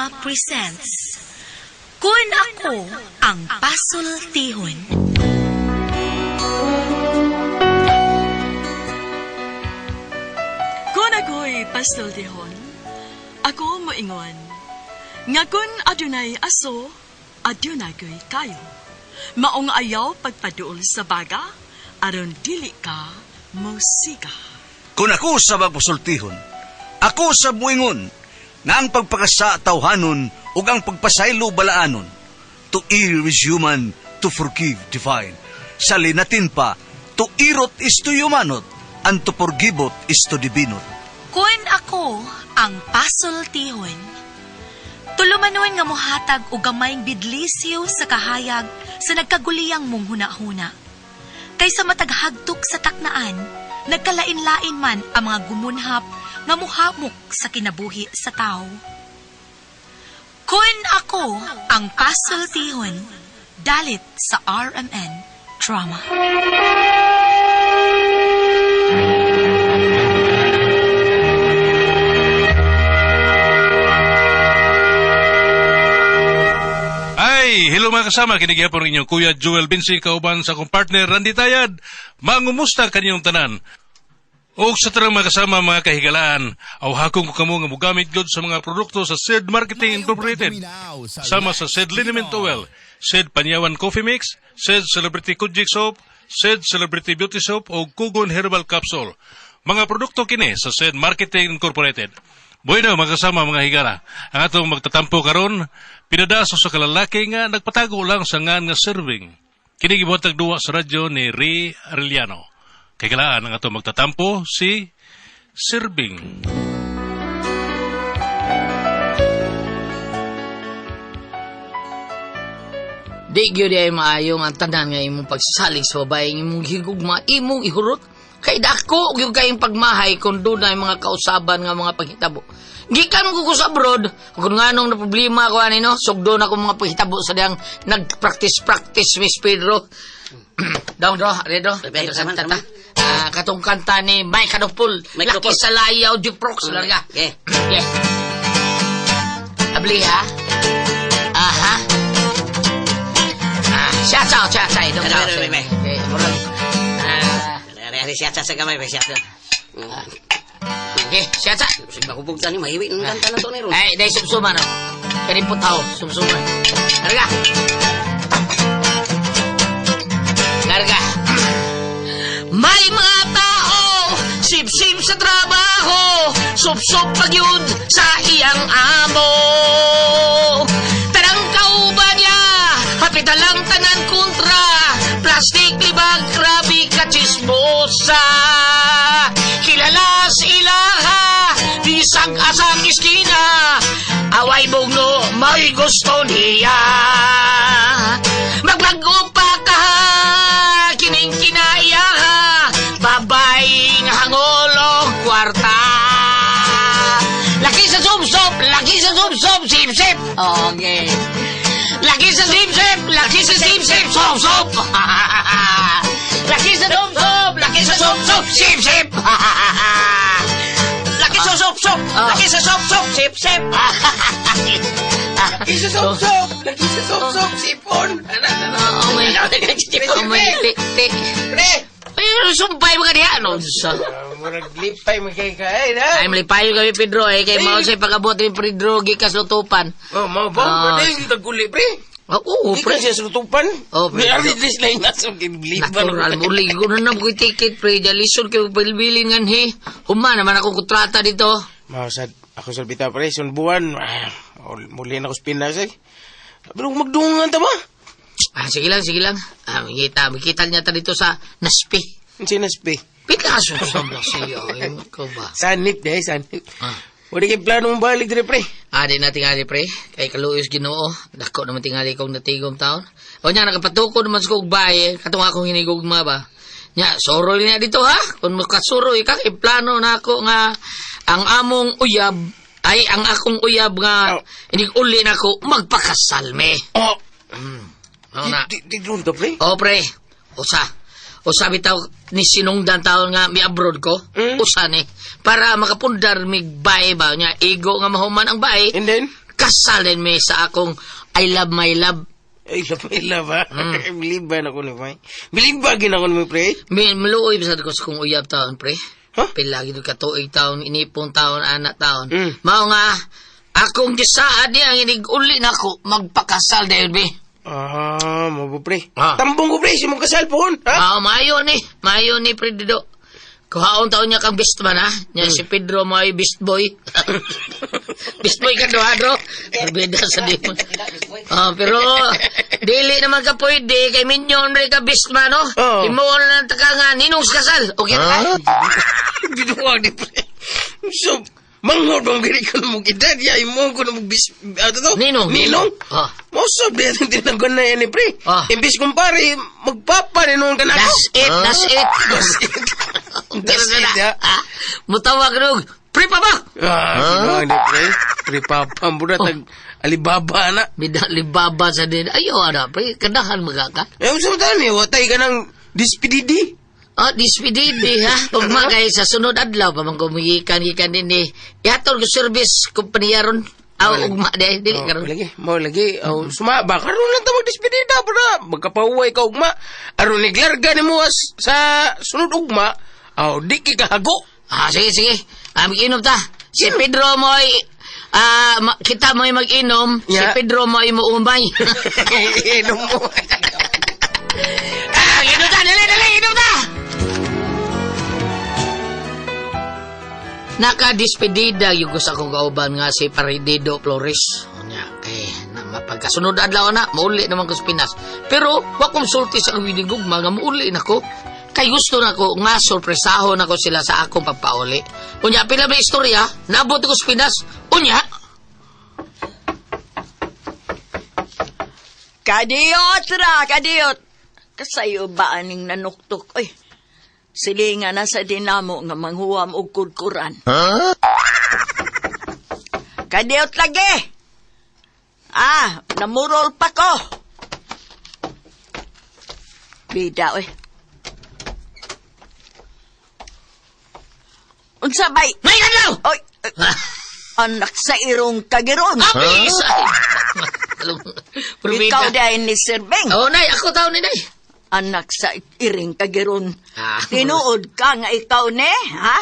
Drama presents Kun Ako Ang Pasultihon. Kung ako'y pasultihon, ako moingon, nga kun adunay aso, adunay ko'y kayo. Maong ayaw pagpaduol sa baga, aron dili ka mosiga. Kung ako sa magpasultihon, ako sa muingon, nga ang pagpakasa tawhanon ug ang pagpasaylo balaanon. To err is human, to forgive divine. Sa linatin pa, to irot is to humanot, and to forgiveot is to divinot. Kun ako ang pasultihon. Tulumanon nga mohatag og gamayng bidlisyo sa kahayag sa nagkaguliyang mong hunahuna. Kaysa mataghagtok sa taknaan, nagkalain-lain man ang mga gumunhap nga muhamok sa kinabuhi sa tao. Kun ako ang pasultihon, dalit sa RMN Drama. Ay, hello mga kasama, kinigyapon inyong Kuya Joel Binsi kauban sa akong partner Randy Tayad. Mangumusta kaninyong tanan? Og sa tanang mga kasama mga kahigalaan, aw hakong ko kamo nga mogamit gyud sa mga produkto sa Sid Marketing Incorporated. Sama sa Sid Liniment Oil, Sid Panyawan Coffee Mix, Sid Celebrity Kujik Soap, Sid Celebrity Beauty Soap o Kugon Herbal Capsule. Mga produkto kini sa Sid Marketing Incorporated. Bueno, mga kasama mga higala, ang atong magtatampo karon pinadaso sa kalalaki nga nagpatago lang sa ngan nga serving. Kini gibuhatag duwa sa radyo ni Ray Arellano. Kay kalaan ang atong magtatampo si Serving. Di gyud ay maayo nga tanan nga imong pagsasalig sa babaeng imong higugma, imong ihurot. Kay dako gyud kayong pagmahay kung dunay mga kausaban nga mga paghitabo. Gikan ko sa abroad, kung nganong na problema ko ani no, sugdo na ko mga paghitabo sa diyang nag-practice-practice Miss Pedro. Dong do, redo. Pedro sa ta. Katong kanta ni Mike Kadupul, Laki sa Layaw, Juprox, larga. Okay. Okay. Abli ha? Aha. Ah, siya chao, siya chao, dong chao. Okay, murag. Ah, Ari siya sa gamay, siya. okay, siya chao. Sige mahubog tani mahiwi ng kanta na to ni ron. Ay, dai sumsuma no. Kani putaw, sumsuma. Larga. Larga. May mga tao, sip-sip sa trabaho, sup-sup pag yun sa iyang amo. Tarang kauban niya, hapitan lang tanan kontra, plastic libag, grabe ka chismosa. Kilala sa ilaha, bisag asang iskina, away bugno, may gusto niya. Magbago pa ka, kining kinaya, babay nga hangol og kwarta. Laki sa sub-sub, laki sa sub-sub, sip-sip. Okay. Laki sa sip-sip, laki sa sip-sip, sub-sub. Laki sa sub-sub, laki sa sub-sub, sip-sip. Laki sa sop-sop, laki sa sop-sop, sip-sip. Laki sa sop-sop! Laki sa sop-sop! Sipon! Oh my, oh my, ti, ti. Pre! Ay, sumpay mga diha, no? Sa. Murag lipay mo kay kain, ha? Ay, malipayo kami, Pedro, eh. Kay mao sa'y pag-abot ni Pedro, gikas lutupan. Oh, mao ba? Ah. Pwede yung taguli, pre. Oh, oo, Pre, pre. siya sa lutupan. Oh, pre. May arridis na yung nasa liban. Natural, muli ko na naman ko'y ticket, pre. Jalison kayo bilbilin nga, he. Huma naman akong kontrata dito. Mao sad, ako sa bitaw, pre. Sunbuan, muli na ako sa Pinas, eh. Pero magdungan ta ba? Ah, sige lang, sige lang. Ah, makita niya ta dito sa Naspi. Ang sinaspi. Pita ka susabla siya. Ay, ko ba? Sanip, eh, sanip. Ah. Wala kay plano mong balik dire, pre. Ah, di na tingali, pre. Kay kaluoy Ginoo. Dako naman tingali kong natigom taon. O niya, nakapatukod naman sa kong bahay. Katong akong hinigugma ba? Nya, suroy niya dito, ha? Kung makasuroy ka, kay plano na ako nga ang among uyab, ay ang akong uyab nga Oh. inig-uli na ako, magpakasal me. Oh! Ano na? Di doon to, pre. O, pre. Usa. Usa bitaw ni sinungdan taon nga mi abroad ko. Mm. Usa ni. Para makapundar mig bae ba niya. Igo nga mahuman ang bae. And then? Magpakasal din mi sa akong I love my love. Ay, love, I love, ha? Believe ba na ko ni May? Believe ba gina ko ni pre? Mi maluoy bisad ko sa kong uyab taon, pre. Huh? Pila gid ka tuig taon, inipon taon, anak taon. Mm. Mao nga akong gisaad niya ang inig-uli nako magpakasal dayon be. Ah, mo ba, pre? Ah. Tambong ko, pre, si mong kasal pohon, ha? Ah, maayo ni, maayo ni pre Dido. Kuhaon taon niya kang best man ha. Nya si Pedro mo ay best boy. Best boy ka duha, bro. Bida sa di mo. Ah, pero dili naman ka pwede kay minyon rin ka best man no. Oo. Imo na lang taka nga ninong sa kasal. Okay na ka? Binuwag ni pre. So, manghod bang gini ko na mong edad, ya, imo ko na mong bis... Ano to? Ninong. Ninong? Ah. Mo sob di atin tinagon na yan ni pre. Ah. Imbis kumpare, magpapa ni noon ka na ako. That's it, that's it. That's it. That's it, ya. Ah, mutawag rog. Pre pa ba? Ah, binuwag ni pre. Pre papa, mura tag Alibaba na. Bida libaba sa din. Ayo ana pre, kanahan magaka. Eh, unsa man taon ni, watay ka ng dispididi. Oh, dispididi ha. Ugma kay sa sunod adlaw pa man kumugikan-gikan din ni. Ihatol ko service kompanya ron. Aw ugma di dili Oh, karon. lagi, mo lagi. Oh, suma ba karon lang ta magdispedida para magkapahuway ka ugma. Aron niglarga nimo sa sunod ugma, aw di ki kahago. Ah, sige sige. Ah, mag-inom ta. Si Pedro mo ay kita mo ay mag-inom, si Yeah. Pedro mo ay muumay. Inom mo. Ah, inom ta, dali dali, inom ta. Nakadispedida yung gusto akong kauban nga si Paridido Flores. Unya, kay na mapagkasunod adlaw na, mauli naman ko sa Pinas. Pero, wa kong sulti sa akong gugma nga mauli na ko. Kay gusto na ko nga sorpresahon ako sila sa akong pagpauli. Unya, pila may istorya, naabot ko sa Pinas. Unya, Kadiyot ra, kadiyot. Kasayo ba aning nanuktok? Oy, silinga na sa dinamo nga manghuam og kudkuran. Huh? Kadiyot lagi. Ah, namurol pa ko. Bida, oy. Unsa bay? May kadlaw! Oy, anak sa irong kagiron. Apis! Ikaw dahil ni Sir Beng. Oh, nay, ako tao ni nay. Anak sa iring kagiron. Ah. Tinuod ka nga ikaw ne, ha?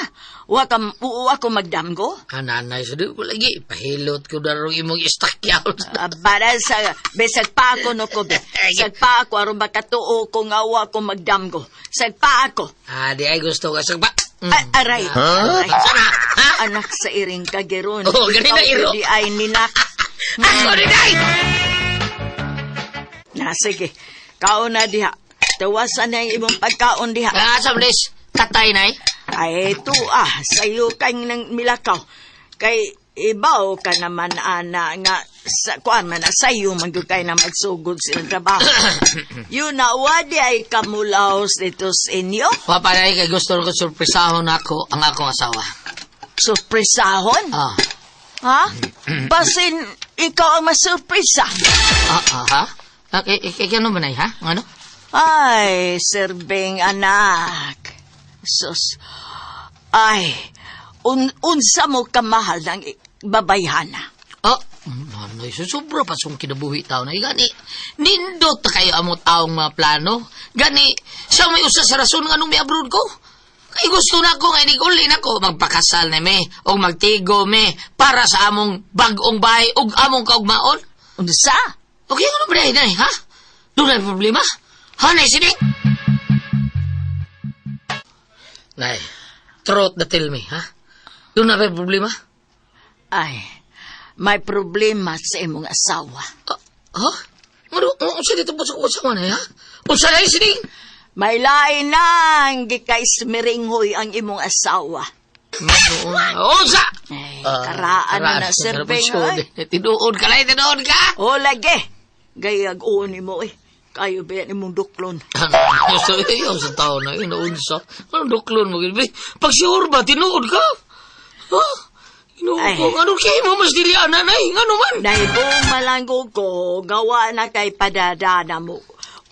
Wa ka wa ko magdamgo? Ah, nanay, sa di ko lagi. Pahilot ko darong imong istakyaw. Ah, para sa besag pa ako no ko be. Sag pa ako aron makatuo ko nga wa ko magdamgo. Sag pa ako. Ah, di ay gusto ka. Sagpa. Ay, aray. Aray. Sana, ha? Anak sa iring kagiron. Oh, ganun na Ikaw iro. di ay ninak. Ako ni nay! Na sige. Kaon na diha. Tawasan na ang imong pagkaon diha. Ah, sa bilis. Katay, nay. Ay, ito ah, sayo kang nang milakaw. Kay ibaw ka naman, ana, nga, sa, kuan man, na sayo man gyud kay na magsugod sa trabaho. Yun na, wadi ay kamulaos dito sa inyo. Papa, nay, kay gusto ko surpresahon ako ang akong asawa. Surpresahon? Ah. Ha? Basin, ikaw ang masurpresa. Ah, ah, ha? Ah, kay ano ba, nay, ha? Ano? Ay, Sir Beng, anak. Sus. Ay, unsa mo kamahal ng babayhana. Ah, nanay, sobra pa sung kinabuhi tao na. Gani, nindot na kayo amot awong mga plano. Gani, siya may usa sa rason nga nung may abroad ko. Kay gusto na ko, nga inig-uli na ko, magpakasal na me, o magtigo me, para sa among bag-ong bahay, o among kaugmaon. Unsa? Okay, ano ba dahil, ha? Doon na problema? Ha, nay, sige? Nay, truth na tell me, ha? Doon na ba problema? Ay, may problema sa imong asawa. Ah, ha? Ano, unsa dito po sa kusawa na, ha? Unsa na sining? May lain nang gikaismiringhoy ang imong asawa. Unsa? Ay, karaan na na, Sir Beng. Ay. Tinuod ka lang, tinuod ka! O, lagi. Gayag uon mo eh. Kayo ba yan imong duklon? So, ayaw sa tao na yun, unsa. Anong duklon mo? Pag sure ba, tinuod ka? Ha? Tinuod Ay. ko. Ano kay mo mas dili ana, nay? Ngano man? Nahibong malanggo ko, gawa na kay padadana mo.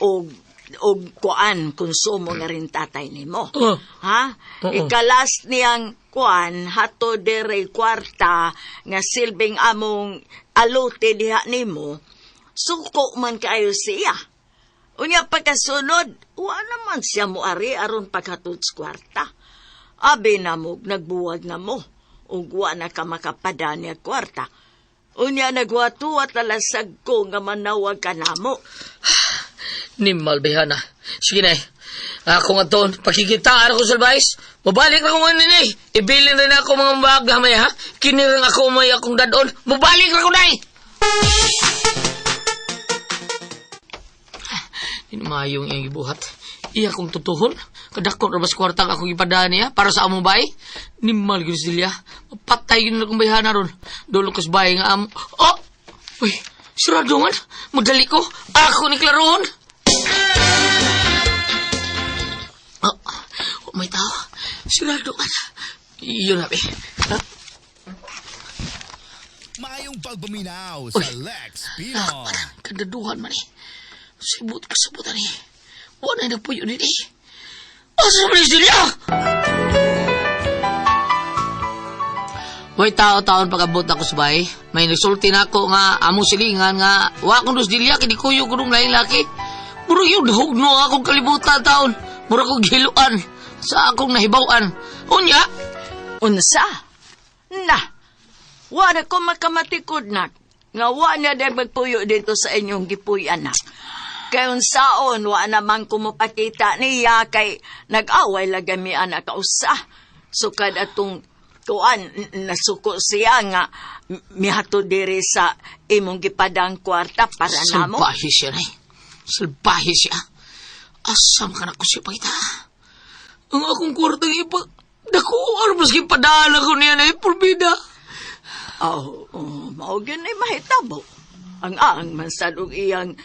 O Og kuan konsumo nga rin tatay nimo. Oh. Ha? Oo. Ikalas niyang kuan hato dere kwarta nga silbing among alote diha nimo. Suko man kaayo siya. Unya pagkasunod, wa naman siya moari aron paghatod sa kwarta. Abi na mo, nagbuwag na mo, ug wa na ka makapada niya kwarta. Unya nagwatuwa talasag ko nga manawag ka namo. Nimal bihana. Sige na. Ako nga ton, pakikitaan ako sa albais. Mabalik na ko ngayon nini. Ibilin rin ako mga baga may ha. Kinirang ako may akong dadon. Mabalik na ko nay! Mayong iyang gibuhat. Iya kong tutuhon. Kadakon rabas kwartang akong ipadaan niya para sa among bay. Nimal gyud silya. Patay gyud na akong bayhana ron. Dolo kas bay nga amo. Oh! Uy, sarado man. Madali ko. Ako ni Klaroon. Oh, oh, may tao. Sarado man. Yun na, be. Ha? Maayong pagpaminaw sa Uy. Lex Pinoy. Ah, kadaduhan man eh. Sibot kasabutan eh. Wala na po yun eh. Asa man sila? Way tao-taon pag-abot ako sa bahay. May nagsulti na ako nga among silingan nga wa akong dos dilya kini kuyo ko nung laing laki. Mura yun, hugno akong kalibutan taon. Mura kong giluan sa akong nahibaw-an. Unya, Unsa? Na, wa na ko makamatikod na. Nga wa na dahil magpuyo dito sa inyong gipuy, anak. Kay unsaon, wa naman kumupakita niya kay nag-away lagi mi anak kausa. Sukad atong tuan, nasuko siya nga mihatod diri sa imong gipadang kwarta para namo. Salbahe siya na eh. Salbahe siya. Asam ka na ko siya pakita. Ang akong kwartang ipa... Naku, ano mas gipadaan ako niya na eh, purbida. Oh, oh, mao gyud ni mahitabo. Ang ang man sad og iyang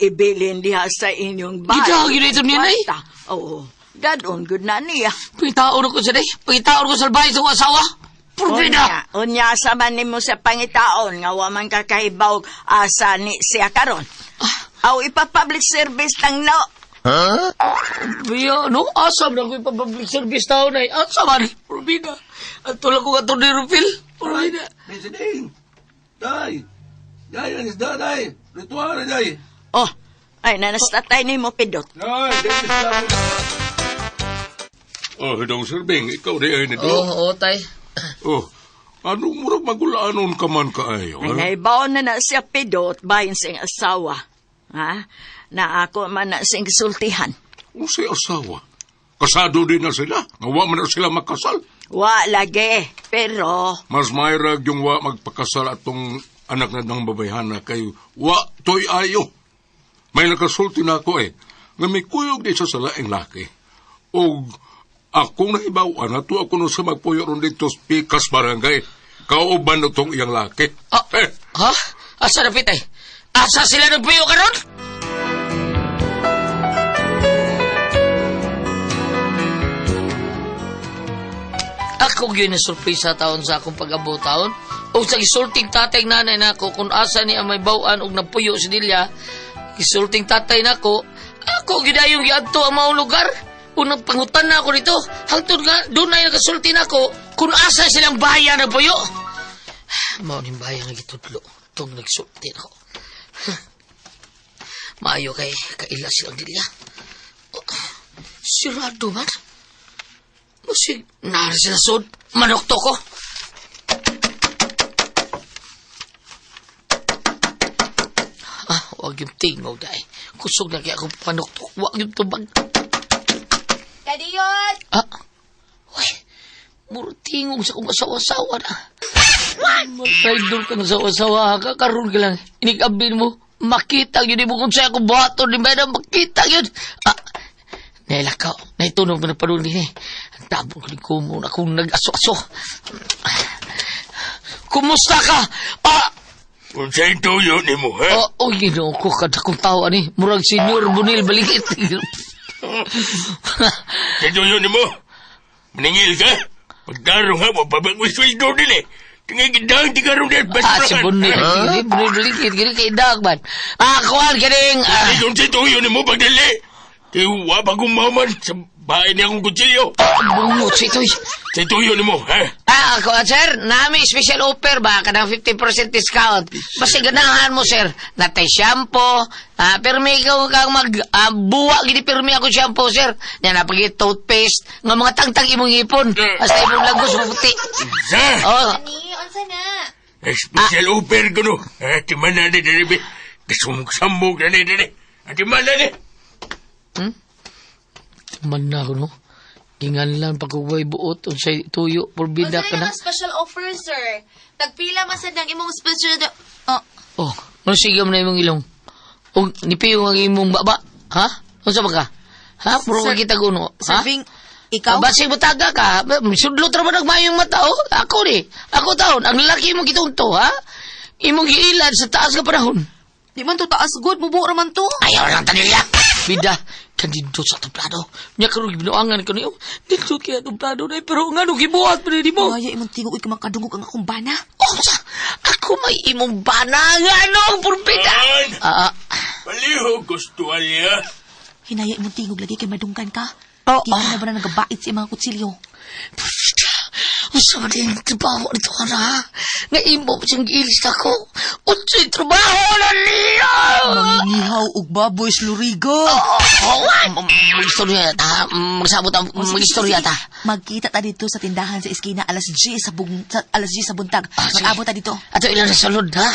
ibilin diha sa inyong bahay. Gitao gyud ito niya, nay. Kwarta. Oo. Dadon gud na niya. Pangitaon ko siya na eh. Pangitaon ko salbahe sa akong asawa. Purbida! Unya, unya sa man nimo sa pangitaon nga wa man kakahibaw asa ni siya karon. Ah. Aw ipa-public service lang no. Biya, no? Asam na ko ipapublic service tao na eh. Asa man, purbida. At tulad ko ka to ni Rufil. Purbida. President! Day! Day, ang isda, day! Ritual na, day! Oh, ay nanastatay nimo pidot. Day, day, isda! Oh, dong Sirbing, ikaw di ay nito. Oo, oo, tay. Oh, ano murag magulaanon ka man kaayo? Ay ha? nahibaw na na siya pidot bahin sa iyang asawa. Ha? Na ako man na siyang gisultihan. Unsay asawa? Kasado din na sila. Nga wa man na sila makasal. Wa lagi, pero Mas mayrag yung wa magpakasal atong anak na ng babayhana kay wa toy ayo. May nakasulti na ako eh. Nga may kuyog di sa laing laki. Og akong nahibaw-an, ato ako nung sa magpuyo ron dito sa Pikas Barangay. Kauban na tong iyang laki. Ah, Eh, ha? Asa na pitay? Asa sila nagpuyo karon? Ako gyud na surpresa taon sa akong pag-abot taon. O sa gisulting tatay nanay nako kung asa ni ang may bawan og napuyo si Delia. Gisulting tatay nako, ako gyud ayong giadto ang maong lugar. Unang pangutan na ako dito. Hangtod nga dunay nakasulti nako kung asa silang bayan nagpuyo. Mao ning bayan nga gitudlo tong nagsulti nako. Maayo kay kaila silang Delia. Oh, sirado man. Musig, nara sila sod. Manok to ko. Ah, wag yung tingog dahil. Kusog na kaya akong panuktok. Wag yung tubag. Kadiyot! Ah, uy, muro tingog sa akong asawa-asawa na. Magkaidol ka ng asawa-asawa ka, karoon ka lang. Inikabin mo, makita yun mo kung sa'yo akong buhaton ni Madam, makita yun. Ah, nailakaw, naitunog mo na palun din eh. Ang tabong ko ni Kumo na akong nag-aso-aso. Kumusta ka? Ah, unsay tuyo nimo, ha? oh, oh, ginoo ko, kada kong tao ani. Murag Senyor Bunil Baligit. Unsay tuyo nimo? Maningil ka? Pagdarong ha, mapabang sweldo din eh. Tingay gidang di karon din Ah, si Bunil. Huh? Bunil Baligit. Gini kay Dag man. Ah, kuwan, kining. Ah, Unsay tuyo nimo pagdali? Kay wa pa kong maman sa bahay niya akong kutsilyo. Bungot si itoy. Sa tuyo nimo, ha? Ah, ako, sir, nami special offer ba? Kanang 50% discount. Basta ganahan mo, sir. Natay shampoo. Ah, pirmi ikaw kang mag buwa gini pirmi ako shampoo, sir. Yan na pagi toothpaste nga mga tangtang imong ipon. Basta imong lagos maputi. Sa? Oh, Ani, unsa na? Special offer ko no. Ati man na ni diri. Kasumog-sambog na ni diri. Ati man na ni. Man na ako, no? Ginganlan pag uway buot unsay tuyo porbida ka na. Special offer, sir? Tagpila man sad ang imong special. Oh, Oh, ano sige mo na imong ilong? Og nipiyo ang imong baba, ha? Unsa ba ka? Ha? Puro Sir- ka kita guno, ha? Serving, ikaw? Basig butaga ka, sudlot ra ba nagmayong mata, oh? Ako ni, ako taon, ang laki mo gitunto, ha? Imong giilad sa taas nga panahon. Di man to taas good, mubuo ra man to. Ayaw lang tanilya. Bida, kandido sa tuplado. Nya karon gibinuangan ko niyo. Dito kaya tuplado na pero ngano gibuhat pa ni mo? Ay, imong tingog uy kamakadungog ang akong bana. Oh, sa, ako may imong bana nga ano ang purbida. Ah, ah. Palihog gusto niya. Hinaya imong tingog lagi kay madunggan ka. Oh, Di ka na ba na nagabait sa imong kutsilyo? Unsa man din trabaho nito ka na? Nga imo siyang giilis na ko. Unsa'y trabaho na niya? Mangingihaw og baboy sa Lurigo. Oh, Mag-istorya ta. Magsabot ang mag-istorya ta. Magkita ta dito sa tindahan sa eskina alas 10 sa, sa alas 10 sa buntag. Sige. Mag-abot ta dito. Ato ilang sa sulod, ha?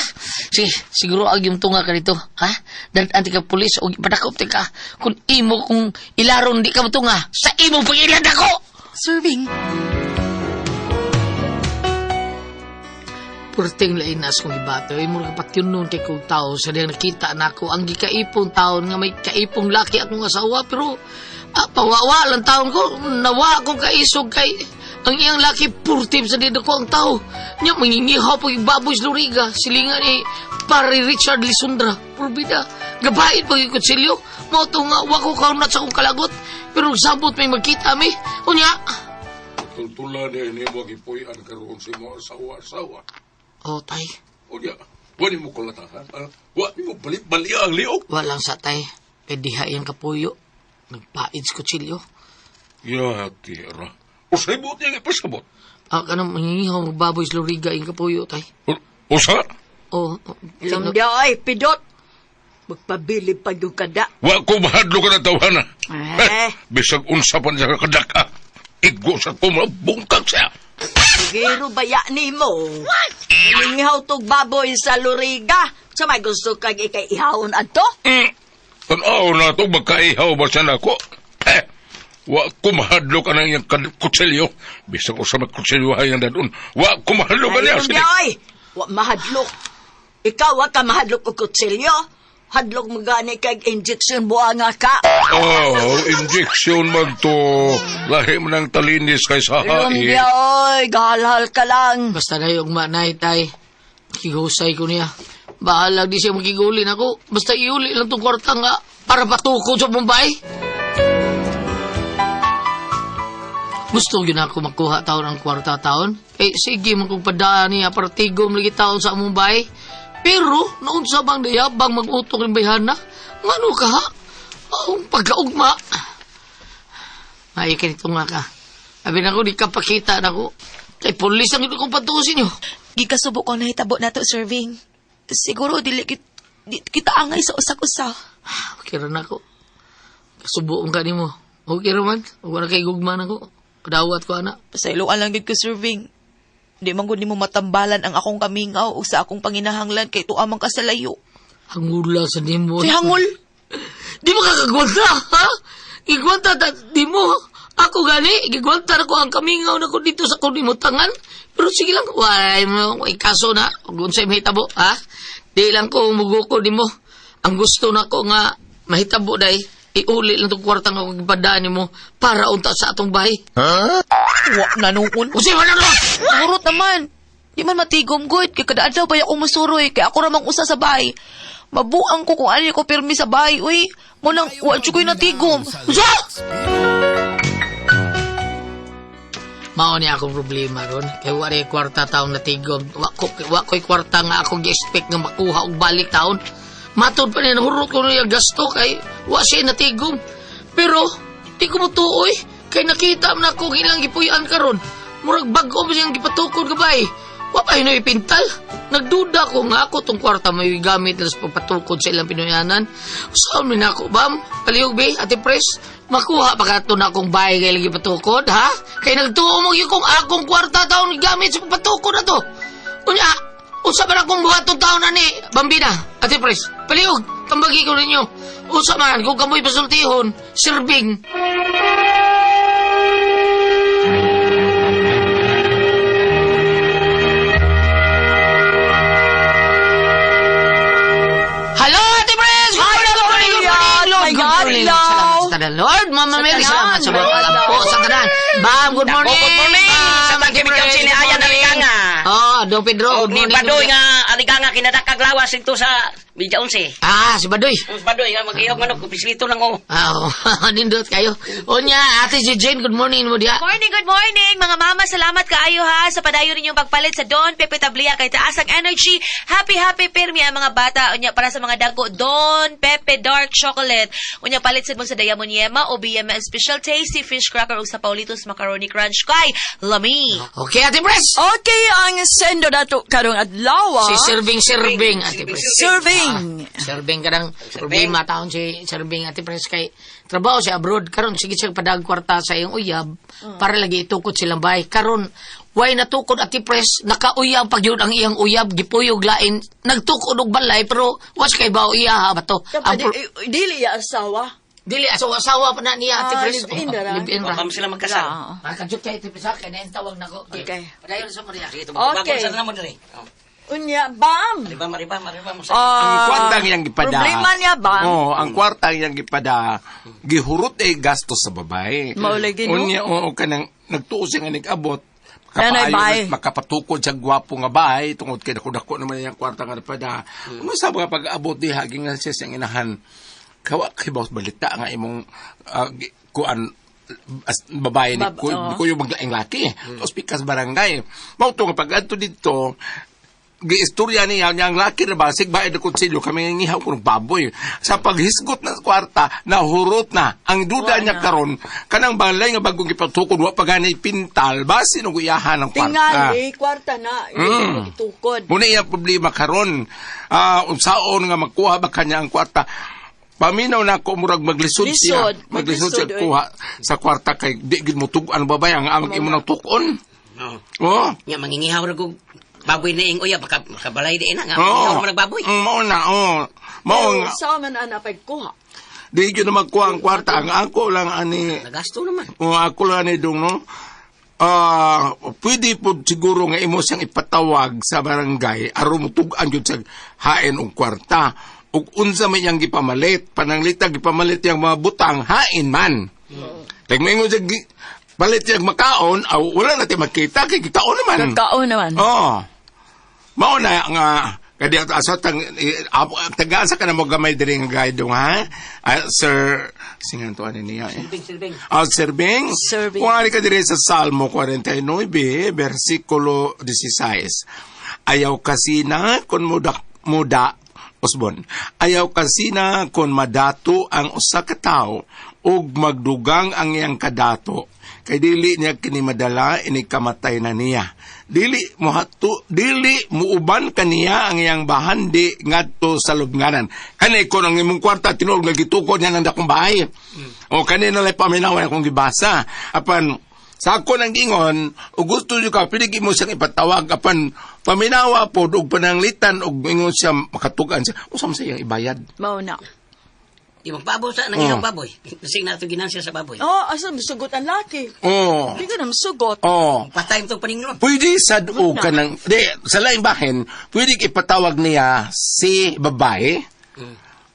Sige, siguro ang iyong tunga ka dito, ha? Dahil anti ka pulis o padakop ti ka. Kung imo kung ilaron di ka matunga, sa imo pag-ilad ako! Serving. Purting lainas kong ibato, imo kapatyon nun kay kong tao sa diyang nakita na ako ang gikaipong taon nga may kaipong laki akong asawa pero pawawa lang taon ko nawa akong kaisog kay ang iyang laki purtim sa dito ko ang tao nya mangingihaw pag baboy sa Luriga silingan ni pare Richard Lisundra purbida gabait pag ikutsilyo mao to nga wa ko kaunat sa akong kalagot pero sabot may magkita mi unya Tultula niya ini mo gipuy-an karon sa imo asawa-asawa. Oh tay. Unya, wa nimo kulatahan. Wa nimo balit-bali ang liog. Walang sa tay. Kay diha iyang kapuyo. Nagpaid sa kutsilyo. Ya, tira. Usay buot niya ipasabot. Ah, kanang mangingihaw magbaboy sa Luriga iyang kapuyo tay. Usa? Oh, Ilong diya ay, pidot. Magpabilib pa yung kada. Wa ko mahadlo ka na tawhana. Eh. Bisag unsa pa niya kadaka. Igo sa ko mabungkag siya. Giro baya ni mo. Mangingihaw tog baboy sa Luriga. Sa may gusto kag ikay ihawon adto? Tanaw na ito, magkaihaw ba siya nako? Eh, wa ko mahadlo ka na iyang kutsilyo. Bisag usa magkutsilyo ay ang dadun. Wa ko mahadlo ka niya. Ay, Sige. ay, wa mahadlok. Ikaw wa ka mahadlok og kutsilyo. Hadlok mo gani kag injection buanga ka. Oh, injection man to. Lahi mo ng talinis kay sa Ilong hain. diya oy, gahalhal ka lang. Basta na yung manay tay. Kigusay ko niya. Bahala di siya makigulin ako. Basta iuli lang tong kwarta nga para patukod sa Bombay. Gusto yun ako makuha taon ang kwarta taon. Eh, sige, man kong padaan niya para tigom lagi taon sa Mumbai. Pero, noon sa bang dayabang mag-utok ng bayhana, ngano ka ha? Ang pagkaugma. Ay, kanito nga ka. Sabi na ko, di ka pakita na ko. Kay pulis ang ito kong patusin niyo. Gikasubo ko nahitabo nato serving. Siguro dili kita angay sa usak-usa. Okay ra na ako. Kasubuong ka nimo. Okay ra man. Wala kay gugma na ko. Dawat ko ana. Pasayloan lang gid ko serving. Di man gud nimo matambalan ang akong kamingaw ug sa akong panginahanglan kay tuwa man ka sa layo. Hangula sa nimo. Si hangol. Di mo kakagwanta, ha? Gigwanta ta, di mo. Ako gani, gigwanta na ko ang kamingaw na ko dito sa kunimutangan. Pero sige lang, walay mo, way kaso na. Kung sa'yo mahitabo, ha? Di lang ko muguko di mo. Ang gusto na ko nga mahitabo day, iuli lang itong kwarta nga kong ipadaan nimo para unta sa atong bahay. Wa na nuon. Usi, wala na! Murot naman. Di man matigom gud kay kada adlaw pa ako musuroy kay ako ra mang usa sa bahay. Mabuang ko kung ano ko pirmi sa bahay, uy. Mo nang wa jud ko'y natigom. Usa! Mao ni akong problema ron. Kay wa rin kwarta taon natigom. Wa ko'y kwarta nga ako gi-expect nga makuha og balik taon. Matod pa niya, nahurot ko niya gasto kay wa siya natigom. Pero, di ko mutuoy. Kay nakita man ako ang ilang gipuy-an karon. Murag bag-o pa siyang gipatukod ka ba eh. Wa pa yun ipintal. Nagduda ko nga ako tong kwarta may gamit nila sa pagpatukod sa ilang Pinoyanan. Saan man ako, bam? Palihog be, Ate Pres, makuha pa ka to na akong bahay kay lagi patukod, ha? Kay nagtuo mo yun kung akong kwarta taon gamit sa pagpatukod na to. Unya, usa man akong buhat tong taon na ni, Bambina, Ate Pres, palihog, tambagi ko ninyo. Usa man, kung kamoy pasultihon, sirbing. Hello, Ate Pres! Good morning, good morning, good morning, Lord. Good morning. Salamat sa tanan, Lord. Mama Mary, salamat sa mga alampo sa tanan. Bam, good morning. Good morning. Bam, Sa Ate tagibig Pres, kang good siniayan, morning. alikanga. Oh, Dong Pedro, Og good ni morning. Badoy nga aliganga kinadakag lawas dito sa Villa Onse. Ah, si Badoy. Ang Badoy nga mag-ihog manok pislito lang oh. Ah, oh, nindot kayo. Unya, Ate si Jane, good morning mo diya. Morning, good morning mga mama. Salamat kaayo ha sa padayon ninyong pagpalit sa Don Pepe Tablia kay taas ang energy. Happy happy pirmi ang mga bata unya para sa mga dagko Don Pepe Dark Chocolate. Unya palit sad mo sa Diamond Yema o BM Special Tasty Fish Cracker ug sa Paulitos Macaroni Crunch kay Lami. Okay, Ate Pres. Okay, ang sendo nato karong adlaw. Si serving serving, Ate Pres. Serving. Ah, serving ka ng problema taon si serving Ate Pres kay trabaho siya abroad karon sige siya padag kwarta sa iyong uyab para lagi itukod silang bahay karon way natukod Ate Pres nakauyab pag yun ang iyang uyab gipuyog lain nagtukod og balay pero was kay bao iya ha ba to ang Dili ya asawa. dili asawa asawa pa na niya Ate Ah, Pres. live-in na ra. Live-in ra. Wa pa sila magkasal. Makajut kay Ate Pres ha, kay nain tawag nako. Okay. Padayon sa Maria. Sige, Okay. sa namo diri. Oh. Unya, bam. Mariba, mariba, mariba mo sa. Ang Ah, kwarta ang iyang gipada. Problema niya, bam. Oo, ang kwarta ang iyang gipada. Gihurot ay gastos sa babae. Mao lagi, no? Unya, oo, kanang nagtuo siya nga nag-abot. Nanay, Kapaayo bahay. na makapatukod siya gwapo nga bahay tungod kay dako-dako naman iyang kwarta nga napada. Mm. Sa mga pag-abot diha gingan siya siyang inahan. Kawa kay boss balita nga imong kuan as, babae ni Bab- ko, oo. ko yung maglaing laki. Tapos pikas barangay. Mao to nga pag-adto dito, giistorya niya niya ang laki na basig bae na kutsilyo kami ngihaw ko ng baboy sa paghisgot na kwarta nahurot na ang duda Wala niya na. karon kanang balay nga bagong gipatukod wa pa gani pintal basin og iyahan ang kwarta. Tingali, kwarta na. Itukod. Muna iyang problema karon, unsaon nga makuha ba kanya ang kwarta. Paminaw na ako murag maglisod siya. Lisod, Maglisod siya maglisod, oy. kuha sa kwarta kay di gid mo tug-an babay ang amag imo nang tuk-on. Oh. Oh. Nya mangingihaw ra kog baboy na ing uya baka makabalay di na nga. Oo. Mangingihaw man baboy. Mao na, oh. Mao nga. Sa man ana pagkuha. Di gyud na magkuha ang kwarta. Ang ako lang ani Nagasto naman. o ako lang ani dong no. Ah, pwede po siguro nga imo siyang ipatawag sa barangay aron mutug-an gyud sa hain og kwarta. Ug unsa may iyang gipamalit, pananglita gipamalit yang mga butang hain man. Kay moingon siya palit yang makaon, aw, wala na tayo makita kay kitaon naman. Kakaon naman. Oo. Mao na nga kadi ato asa tang tagaan sa ka na mo gamay diri nga guide dong ha. Ah, sir singan to ani niya eh. Sirbing, sirbing. Ah, Sirbing. Sirbing. Kung ari ka diri sa Salmo 49 versikulo 16. Ayaw kasina kon muda muda Osbon. Ayaw kasina kon madato ang usa ka tawo ug magdugang ang iyang kadato kay dili niya kini madala ini kamatay na niya. Dili mohato dili muuban kaniya ang iyang bahandi ngadto sa lubnganan. Kani kon ang imong kwarta tinuod nga gitukod niya ng dakong bahay. O kani na lang paminawan akong gibasa. Apan sa ako nang gingon, o gusto nyo ka, pwede mo siyang ipatawag apan paminawa po, og pananglitan, og ingon siya makatugan siya. Usam sa iyang ibayad. Mao na. Di magbaboy sa nangihaw baboy. Sing na ito ginansya sa baboy. Oh, asa musugot ang laki? Oo. Di ka na musugot. Oo. Patay mo itong paninglon. Pwede sad o ka ng, di, sa laing bahin, pwede ipatawag niya si babae,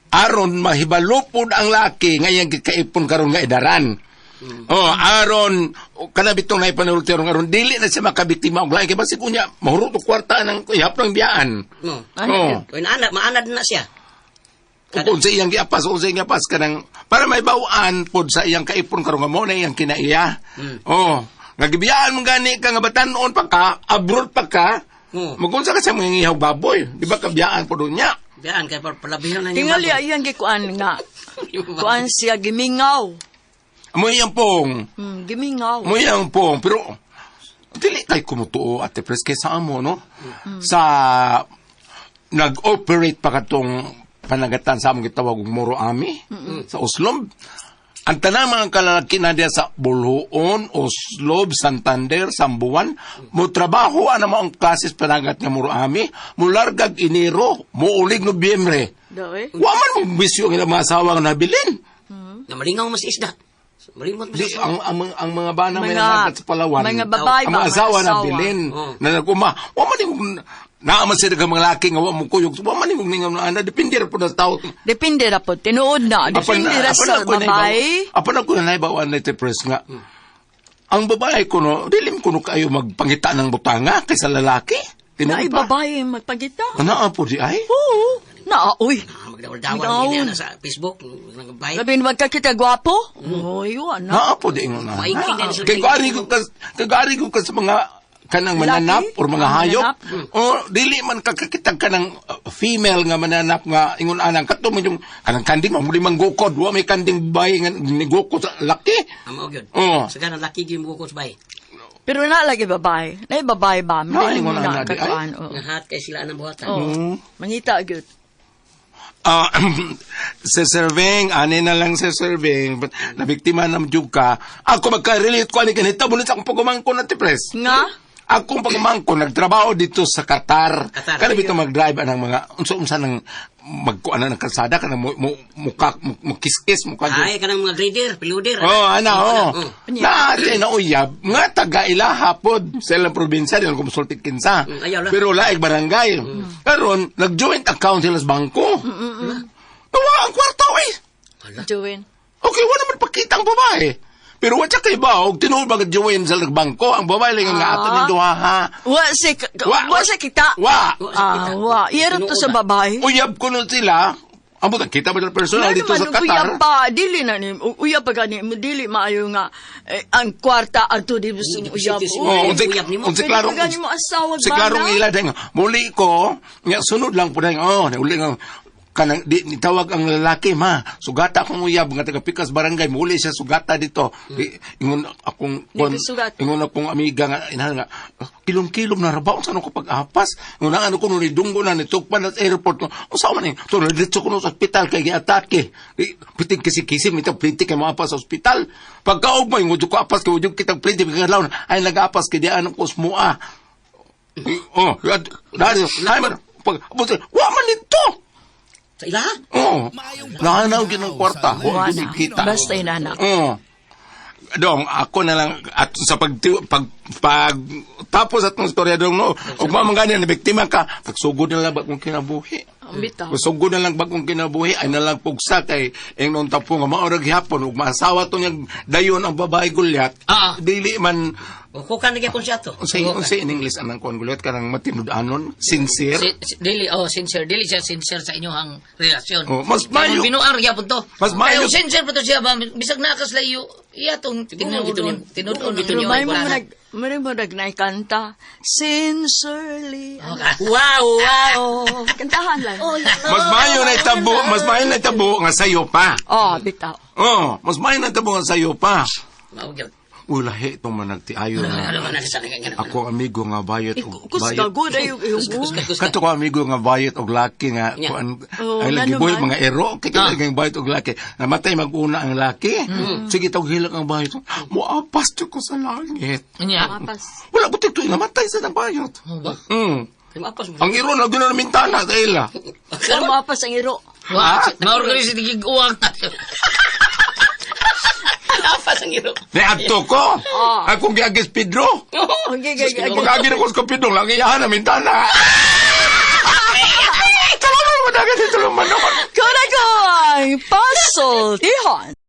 aron mahibalupod ang laki ngayang gikaipon karon nga edaran. Oh, aron kana bitong na ipanulti aron aron dili na siya makabiktima og lain kay basig unya mahurot og kwarta ng ihap ng biyaan. No. Oh. Kung anak, maanad na siya. Kung sa iyang giapas, kung sa iyang giapas kanang para may bawaan pod sa iyang kaipon karon nga mo na iyang kinaiya. Oh, nga gibiyaan mo gani ka nga batan-on pa ka, abroad pa ka. Oo. Magunsa ka sa mga ngihaw baboy, di ba kabiyaan pod unya? Biyaan, kaya palabihan na niya Tingali iyang gikuan nga. Kuan siya gimingaw. Mo iyang pong. Gimingaw. Mo iyang pong. Pero, dili kay kumutuo, Ate Pres, kay sa amo, no? Sa, nag-operate pa katong panagatan sa among gitawag og Moro Ami, sa Oslob. Ang tanang mga kalalaki na diya sa Bolhoon, Oslob, Santander, Sambuan, mo trabaho ang mga klases panagat nga Moro Ami, mulargag Enero, muulig Nobyembre. Daw eh. Wa man mo bisyo ang ilang mga asawa nga nabilin. Na malingaw mas isda. Malimot mas Di, isda. ang mga bana may nanagat sa Palawan. Mga babae ang ba, mga mga asawa na asawa. bilin. Oo. Na naguma. Wa man yung naaman sila ka mga laki nga wa mo kuyog. Wa man yung ningaw na ana. Depende ra po na tao. Depende ra po. Tinuod na. Depende ra sa babae. Apan ako na naibawan na ito, Pres, nga. Ang babae ko no, dilim ko no kayo magpangita ng butanga kaysa lalaki. Na Tinuod pa. babae magpagita. Ano po di ay? Oo. Na, uy. Magdawal-dawal Ikaw. gini ana sa Facebook. Nagbayad. Labi naman ka kita gwapo. Uy, wala. Naa po di ingon na. Maingkin din sa Kay gari ko kas kay gari ko kas mga kanang mananap Laki? or mga Ah, hayop mananap. o dili man kakakita ka ng female nga mananap nga ingon anang kato mo yung kanang kanding mo manggukod wa may kanding babae nga nigukod sa laki. Amo gyud. Oo. Sa ganang laki gyud mo ko sa bay. Pero na lagi babae. Na babae ba? Na, Dili mo ingon na ana, di ay. kakuan, oo. Nga hat kay sila anang buhatan. Oo. Mangita gyud. Ah, sa serving, ani na lang sa serving, but nabiktima na jud ka. Ako magka-relate ko ani ganito bulit akong pagumangkon na tipres. Nga? Akong pagumangkon nagtrabaho dito sa Qatar. Qatar. Kada bitaw mag-drive anang mga unsa-unsa nang magkuan na ng kalsada kanang mo mo muka mo kiskis muka Ay kanang mga grader, piloder. Oh, ana, oh. Oh. Na, ate, na uyab, nga taga ilaha pod sa ilang probinsya, dahil kumusultit kinsa. Ayaw lang. Pero laig barangay. Karon, nag-joint account sila sa bangko. Nawa ang kwarta, eh. Join. Okay, wala naman pakita ang babae. Pero wa siya kay ba, og tinuod ba join sa bangko, ang babae lang nga ato ni duha ha. Wa si wa si kita. Wa. Ah, wa. Iyaro to sa babae. Uyab ko nun sila. Ang buta, kita ba ng personal dito sa Qatar? Uyab pa, dili na ni, uyab pa gani, mo dili maayo nga, eh, ang kwarta ato di sa uyab. Oh, Uy, unsay uyab nimo. unsay Pwede klarong pa gani mo asawa unsay klarong bana? ila dahil nga, muli ko nga sunod lang po dahil oh uli nga kanang di nitawag ang lalaki ma sugata akong uyab nga taga Pikas barangay muli siya sugata dito. Di, ingon akong Di ka sugat. ingon akong amiga nga inahan nga kilom-kilom na rabaw sa ko pag-apas ingon ano ko nung nidunggo na nitugpan na sa airport unsa man ni to didto ko no sa ospital kay giatake. Di pitig kasi kisi mita plinti kay maapas sa ospital pagkaugma ingon ko apas kay ujog kitang plinti bigla ay nag-apas kay di ano ko smua. Oh, dali, ay man, pag, buti, wa man nito. Sa ilaha? Oh, nahanaw gid ng kwarta. Wa Wa gid na. kita. Basta inana. Oh. Dong, ako na lang at sa pag pag, pag tapos atong istorya dong no, ug man gani na biktima ka, pagsugod na lang bagong kinabuhi. Ang bitaw. Sugod na lang bagong kinabuhi ay na lang pugsa kay ingnon tapo nga maorag gihapon ug maasawa to niyang dayon ang babae gulyat. Ah. Dili man Ukukan na gyapon siya to. unsay unsay in English anang kuan gulyat kanang matinud-anon, sincere. Dili, oh, sincere. Dili siya sincere sa inyong relasyon. Oh, mas Kaya mayo. Binuar gyapon to. Mas mayo. Kaya sincere pa to siya ba? Bisag nakas layo, iya tong Siguro gito niya. tinuod-on. Gito Pero niya. may mo nag, may mo nag naikanta. Sincerely. Wow, wow. Kantahan lang. Mas mayo na itabo, mas mayo na itabo nga sayo pa. Oh, bitaw. Oh, mas mayo na itabo nga sayo pa. Mao gyud. Ulahi itong managtiayo Ano na. man sa nga. Ako amigo nga bayot og Kus bayot. gagod ay yung Kato ko amigo nga bayot og laki nga Nya. kuan Oh, ay lagi ngano boy man? mga ero kay mm. bayot og laki. Namatay mag-una ang laki. Sige tawag hilak ang bayot. Moapas to ko sa langit. Nya. Mapas. Wala butik to namatay sa nang bayot. Mo ba? Mm. Kay maapas mo. Ang iro na gina mintana sa ila. Pero mapas ang iro. Wa, maorganize tigig uwang. Apas ang iro. Ni adto ko. Akong giagis Pedro. Okay, okay, okay. Pag-agi na ko sa Pedro, lang iyahan na mintana. Tulungan mo na kasi tulungan mo. Kura ko ang pasultihan.